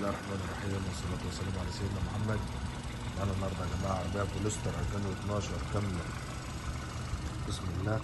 الله الرحمن الرحيم، والصلاة والسلام على سيدنا محمد. معانا النهارده يا جماعة عربية فولستر 2012 كاملة. بسم الله.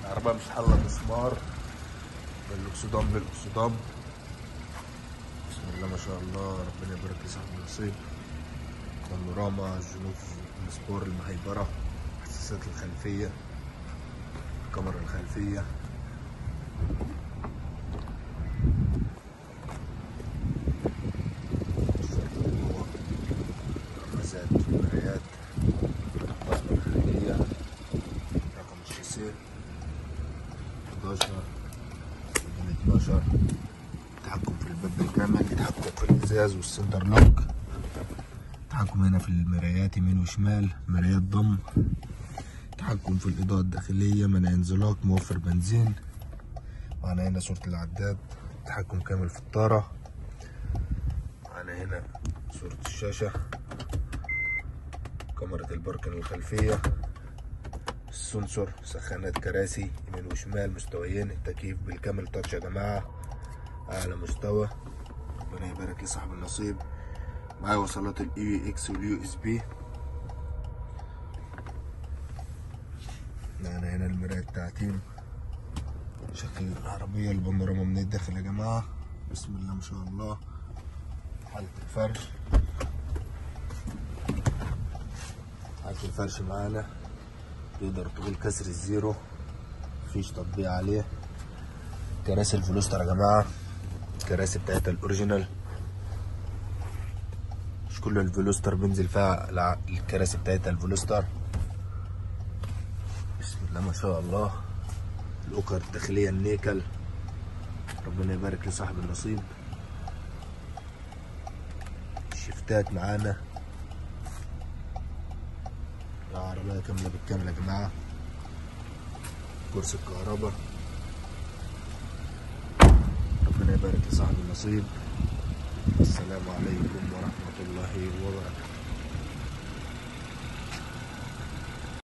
العربية مش حلة مسمار، بالاكسدام بالاكسدام. بسم الله ما شاء الله، ربنا يبارك لصاحب النصيب. بانوراما، الجنوب السبور المهيبرة، حساسات الخلفية، الكاميرا الخلفية. رمزات المرايات، البصمة الخارجية، رقم الشاسيه 11 12، تحكم في الباب بالكامل، تحكم في الازاز وال center lock، تحكم هنا في المرايات يمين وشمال، مرايات ضم، تحكم في الاضاءة الداخلية، منع انزلاق، موفر بنزين. معانا هنا صورة العداد، تحكم كامل في الطارة. معانا هنا صورة الشاشة، كاميرا ال parking الخلفية، ال sensor، سخانات كراسي يمين وشمال مستويين، التكييف بالكامل touch يا جماعة، أعلى مستوى. ربنا يبارك لصاحب النصيب. معايا وصلات ال AUX وال USB. معانا هنا المراية التعتيم، شكل العربية، البانوراما من الداخل يا جماعة. بسم الله ما شاء الله. حالة الفرش، حالة الفرش معانا تقدر تقول كسر ال zero، مفيش تطبيق عليه. كراسي الفلوستر يا جماعة، الكراسي بتاعتها ال original، مش كل الفلوستر بينزل فيها الكراسي بتاعتها الفلوستر. بسم الله ما شاء الله. الأكر الداخلية النيكل، ربنا يبارك لصاحب النصيب. الشفتات معانا، العربية كاملة بالكامل يا جماعة. كرسي الكهرباء، ربنا يبارك لصاحب النصيب. السلام عليكم ورحمة الله وبركاته.